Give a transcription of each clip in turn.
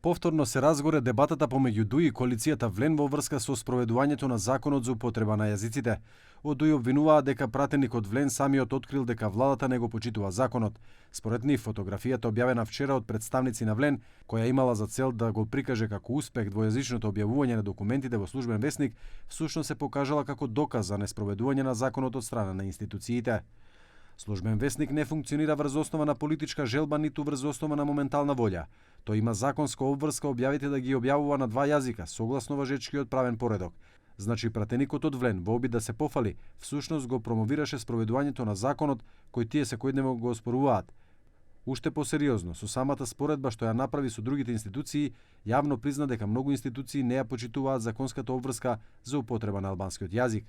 Повторно се разгоре дебатата помеѓу ДУИ и коалицијата Влен во врска со спроведувањето на законот за употреба на јазиците. Од ДУИ обвинуваа дека пратеникот Влен самиот открил дека владата не го почитува законот. Според нив, фотографијата објавена вчера од представници на Влен, која имала за цел да го прикаже како успех двојазичното објавување на документите во службен весник, всушност се покажала како доказ за неспроведување на законот од страна на институциите. Службен весник не функционира врз основа на политичка желба, ниту врз основа на моментална волја. Тој има законска обврска објавите да ги објавува на два јазика, согласно важечкиот правен поредок. Значи, пратеникот од Влен, во обид да се пофали, всушност го промовираше спроведувањето на законот кој тие секојдневно го оспоруваат. Уште посериозно, со самата споредба што ја направи со другите институции, јавно призна дека многу институции не ја почитуваат законската обврска за употреба на албанскиот јазик.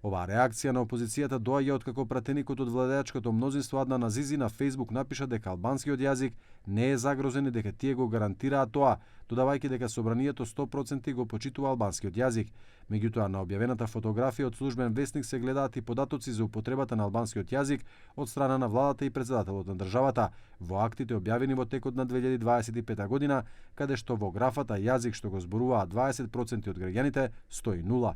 Оваа реакција на опозицијата доаѓа откако пратеникот од владеачкото мнозинство Аднан Азизи на Facebook напиша дека албанскиот јазик не е загрозен и дека тие го гарантираат тоа, додавајќи дека собранието 100% го почитува албанскиот јазик. Меѓутоа, на објавената фотографија од службен весник се гледаат и податоци за употребата на албанскиот јазик од страна на владата и председателот на државата во актите објавени во текот на 2025 година, каде што во графата јазик што го зборуваат 20% од граѓаните стои 0.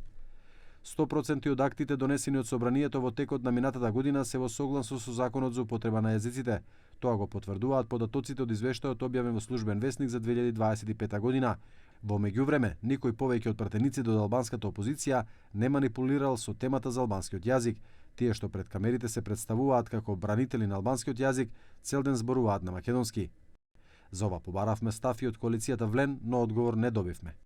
100% од актите донесени од собранието во текот на минатата година се во согласно со законот за употреба на јазиците. Тоа го потврдуваат податоците од извештајот објавен во службен весник за 2025 година. Во меѓувреме, никој повеќе од пратениците од албанската опозиција не манипулирал со темата за албанскиот јазик. Тие што пред камерите се представуваат како бранители на албанскиот јазик, цел ден зборуваат на македонски. За ова побаравме став и од коалицијата Влен, но одговор не добивме.